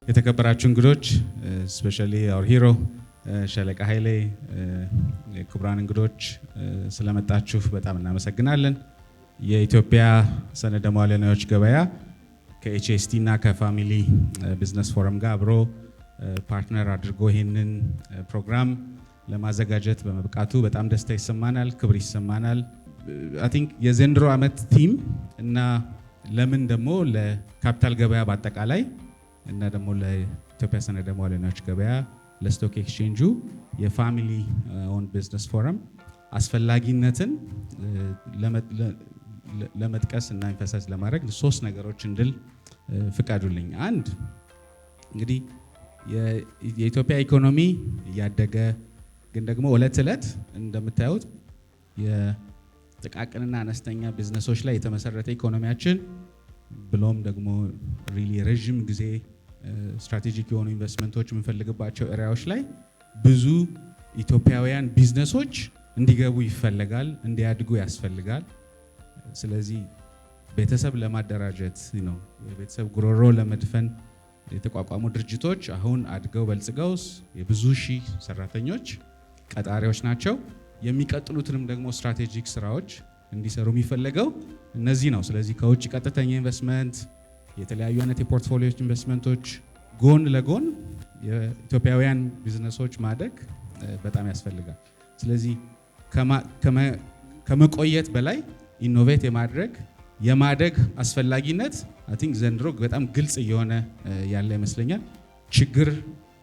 የተከበራችሁ እንግዶች፣ especially our hero ሻለቃ ኃይሌ፣ ክቡራን እንግዶች፣ ስለመጣችሁ በጣም እናመሰግናለን። የኢትዮጵያ ሰነደ መዋዕለ ንዋዮች ገበያ ከ HST እና ከ Family Business Forum ጋር አብሮ partner አድርጎ ይህንን ፕሮግራም ለማዘጋጀት በመብቃቱ በጣም ደስታ ይሰማናል፣ ክብር ይሰማናል። I think የዘንድሮ ዓመት theme እና ለምን ደግሞ ለካፒታል ገበያ በአጠቃላይ እና ደግሞ ለኢትዮጵያ ሰነደ መዋዕለ ንዋዮች ገበያ፣ ለ stock exchange ኡ የ family owned business forum አስፈላጊነትን ለመጥቀስ እና emphasize ለማድረግ ሶስት ነገሮች እንድል ፍቀዱልኝ። አንድ፣ እንግዲህ የኢትዮጵያ ኢኮኖሚ እያደገ ግን ደግሞ እለት እለት እንደምታዩት የጥቃቅንና አነስተኛ ቢዝነሶች ላይ የተመሰረተ ኢኮኖሚያችን ብሎም ደግሞ really ረዥም ጊዜ strategic የሆኑ ኢንቨስትመንቶች የምንፈልግባቸው area ዎች ላይ ብዙ ኢትዮጵያውያን ቢዝነሶች እንዲገቡ ይፈለጋል፣ እንዲያድጉ ያስፈልጋል። ስለዚህ ቤተሰብ ለማደራጀት ነው፣ የቤተሰብ ጉሮሮ ለመድፈን የተቋቋሙ ድርጅቶች አሁን አድገው በልጽገው የብዙ ሺህ ሰራተኞች ቀጣሪዎች ናቸው። የሚቀጥሉትንም ደግሞ strategic ስራዎች እንዲሰሩ የሚፈለገው እነዚህ ነው። ስለዚህ ከውጭ ቀጥተኛ ኢንቨስትመንት፣ የተለያዩ አይነት የ portfolio ኢንቨስትመንቶች ጎን ለጎን የኢትዮጵያውያን ቢዝነሶች ማደግ በጣም ያስፈልጋል። ስለዚህ ከመቆየት በላይ innovate የማድረግ፣ የማደግ አስፈላጊነት I think ዘንድሮ በጣም ግልጽ እየሆነ ያለ ይመስለኛል። ችግር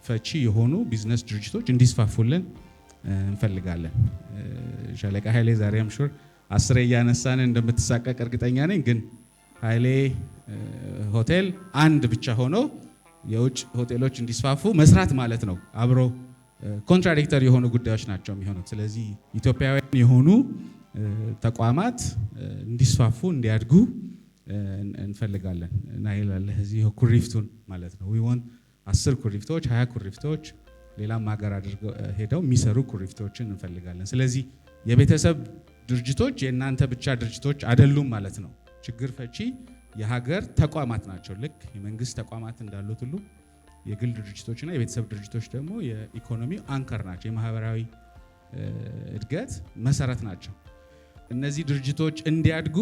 ፈቺ የሆኑ ቢዝነስ ድርጅቶች እንዲስፋፉልን እንፈልጋለን። ሻለቃ ኃይሌ ዛሬ I'm sure አስሬ እያነሳን እንደምትሳቀቅ እርግጠኛ ነኝ። ግን ኃይሌ ሆቴል አንድ ብቻ ሆኖ የውጭ ሆቴሎች እንዲስፋፉ መስራት ማለት ነው። አብሮ contradictory የሆኑ ጉዳዮች ናቸው የሚሆኑት። ስለዚህ ኢትዮጵያውያን የሆኑ ተቋማት እንዲስፋፉ፣ እንዲያድጉ እንፈልጋለን እና ይላል እዚህ ኩሪፍቱን ማለት ነው። We want 10 ኩሪፍቶች፣ 20 ኩሪፍቶች፣ ሌላም ሀገር አድርገው ሄደው የሚሰሩ ኩሪፍቶችን እንፈልጋለን። ስለዚህ የቤተሰብ ድርጅቶች የእናንተ ብቻ ድርጅቶች አይደሉም ማለት ነው። ችግር ፈቺ የሀገር ተቋማት ናቸው። ልክ የመንግስት ተቋማት እንዳሉት ሁሉ የግል ድርጅቶችና የቤተሰብ ድርጅቶች ደግሞ የኢኮኖሚ anchor ናቸው፣ የማህበራዊ እድገት መሰረት ናቸው። እነዚህ ድርጅቶች እንዲያድጉ፣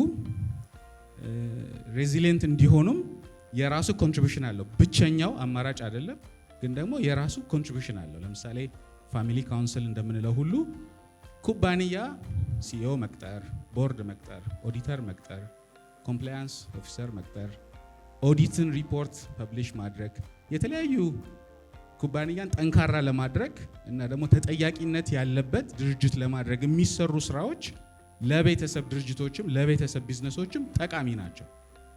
resilient እንዲሆኑም የራሱ contribution አለው። ብቸኛው አማራጭ አይደለም፣ ግን ደግሞ የራሱ contribution አለው። ለምሳሌ family council እንደምንለው ሁሉ ኩባንያ CEO መቅጠር፣ ቦርድ መቅጠር፣ ኦዲተር መቅጠር፣ compliance officer መቅጠር፣ audit ን report publish ማድረግ፣ የተለያዩ ኩባንያን ጠንካራ ለማድረግ እና ደግሞ ተጠያቂነት ያለበት ድርጅት ለማድረግ የሚሰሩ ስራዎች ለቤተሰብ ድርጅቶችም ለቤተሰብ ቢዝነሶችም ጠቃሚ ናቸው።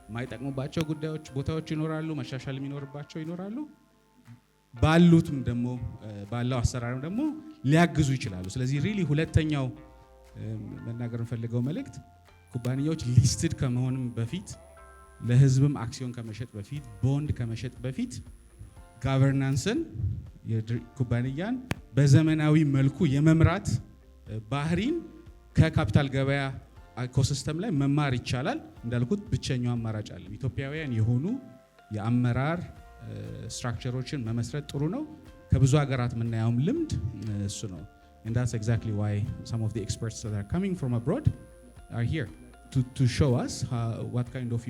የማይጠቅሙባቸው ጉዳዮች፣ ቦታዎች ይኖራሉ፣ መሻሻል የሚኖርባቸው ይኖራሉ። ባሉትም ደግሞ ባለው አሰራርም ደግሞ ሊያግዙ ይችላሉ። ስለዚህ really ሁለተኛው መናገር የምፈልገው መልእክት ኩባንያዎች listed ከመሆንም በፊት፣ ለህዝብም አክሲዮን ከመሸጥ በፊት፣ ቦንድ ከመሸጥ በፊት governance ን፣ ኩባንያን በዘመናዊ መልኩ የመምራት ባህሪን ከካፒታል ገበያ ecosystem ላይ መማር ይቻላል። እንዳልኩት ብቸኛው አማራጭ አይደለም። ኢትዮጵያውያን የሆኑ የአመራር structure ኦችን መመስረት ጥሩ ነው። ከብዙ ሀገራት የምናየውም ልምድ እሱ ነው። And that's exactly why some of the experts that are coming from abroad are here to show us what kind of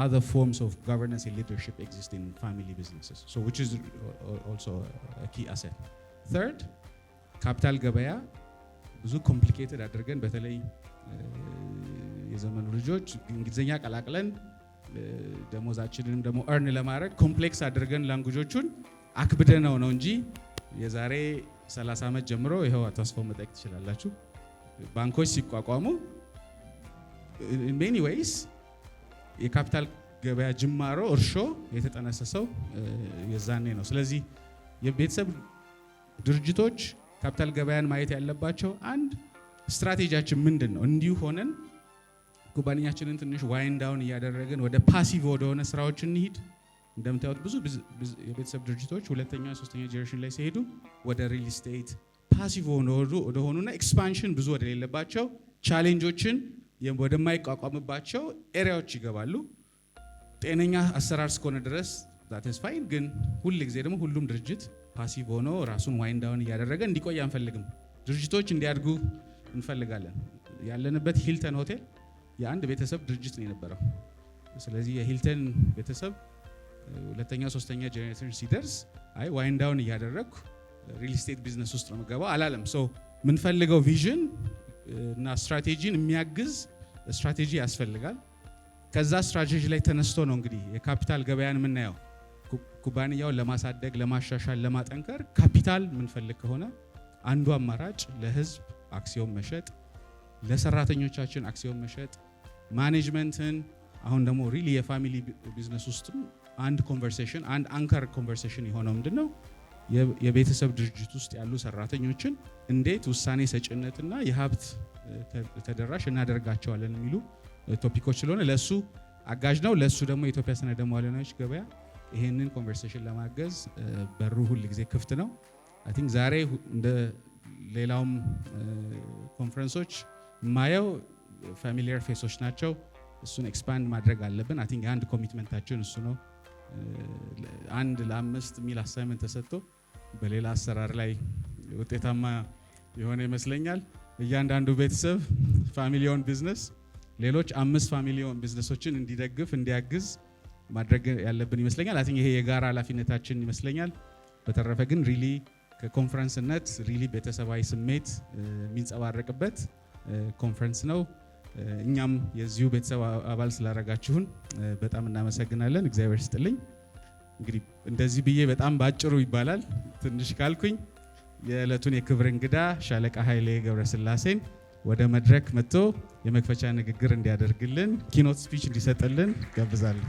other forms of governance and leadership exist in family businesses. So which is also a key asset. Third, ካፒታል ገበያ ብዙ complicated አድርገን፣ በተለይ የዘመኑ ልጆች እንግሊዝኛ ቀላቅለን ደሞዛችንንም ደግሞ earn ለማድረግ complex አድርገን language ኦቹን አክብደነው ነው እንጂ የዛሬ 30 ዓመት ጀምሮ ይኸው አቶ አስፋው መጠየቅ ትችላላችሁ። ባንኮች ሲቋቋሙ in many ways የካፒታል ገበያ ጅማሮ እርሾ የተጠነሰሰው የዛኔ ነው። ስለዚህ የቤተሰብ ድርጅቶች ካፒታል ገበያን ማየት ያለባቸው አንድ ስትራቴጂያችን ምንድን ነው? እንዲሁ ሆነን ኩባንያችንን ትንሽ wind down እያደረግን ወደ passive ወደሆነ ስራዎች እንሂድ። እንደምታዩት ብዙ የቤተሰብ ድርጅቶች ሁለተኛ ሶስተኛ generation ላይ ሲሄዱ ወደ real estate passive ወደሆኑና expansion ብዙ ወደሌለባቸው፣ challenge ኦችን ወደማይቋቋምባቸው area ዎች ይገባሉ። ጤነኛ አሰራር እስከሆነ ድረስ That's fine። ግን ሁል ጊዜ ደግሞ ሁሉም ድርጅት passive ሆኖ ራሱን wind down እያደረገ እንዲቆይ አንፈልግም። ድርጅቶች እንዲያድጉ እንፈልጋለን። ያለንበት ሂልተን ሆቴል የአንድ ቤተሰብ ድርጅት ነው የነበረው። ስለዚህ የሂልተን ቤተሰብ ሁለተኛ ሶስተኛ generation ሲደርስ አይ wind down እያደረግኩ real estate business ውስጥ ነው የምገባው አላለም። So የምንፈልገው vision እና ስትራቴጂን የሚያግዝ ስትራቴጂ ያስፈልጋል። ከዛ ስትራቴጂ ላይ ተነስቶ ነው እንግዲህ የካፒታል ገበያን የምናየው። ኩባንያውን ለማሳደግ፣ ለማሻሻል፣ ለማጠንከር ካፒታል የምንፈልግ ከሆነ አንዱ አማራጭ ለህዝብ አክሲዮን መሸጥ፣ ለሰራተኞቻችን አክሲዮን መሸጥ፣ management ን አሁን ደግሞ really የ family business ውስጥም አንድ conversation፣ አንድ anchor conversation የሆነው ምንድን ነው? የቤተሰብ ድርጅት ውስጥ ያሉ ሰራተኞችን እንዴት ውሳኔ ሰጭነትና የሀብት ተደራሽ እናደርጋቸዋለን የሚሉ topic ኦች ስለሆነ ለእሱ አጋዥ ነው። ለእሱ ደግሞ የኢትዮጵያ ሰነደ መዋዕለ ንዋዮች ገበያ ይሄንን conversation ለማገዝ በሩ ሁል ጊዜ ክፍት ነው። I think ዛሬ እንደ ሌላውም ኮንፈረንሶች የማየው familiar face ኦች ናቸው። እሱን expand ማድረግ አለብን። I think አንድ commitment ኣችን እሱ ነው። 1 ለ5 የሚል assignment ተሰጥቶ በሌላ አሰራር ላይ ውጤታማ የሆነ ይመስለኛል። እያንዳንዱ ቤተሰብ family owned business ሌሎች አምስት family owned business ኦችን እንዲደግፍ፣ እንዲያግዝ ማድረግ ያለብን ይመስለኛል። I think ይሄ የጋራ ኃላፊነታችን ይመስለኛል። በተረፈ ግን really ከኮንፈረንስነት really ቤተሰባዊ ስሜት የሚንጸባረቅበት ኮንፈረንስ ነው። እኛም የዚሁ ቤተሰብ አባል ስላደረጋችሁን በጣም እናመሰግናለን። እግዚአብሔር ይስጥልኝ። እንግዲህ እንደዚህ ብዬ በጣም ባጭሩ ይባላል ትንሽ ካልኩኝ የዕለቱን የክብር እንግዳ ሻለቃ ኃይሌ ገብረስላሴን ወደ መድረክ መጥቶ የመክፈቻ ንግግር እንዲያደርግልን፣ keynote speech እንዲሰጥልን ጋብዛለሁ።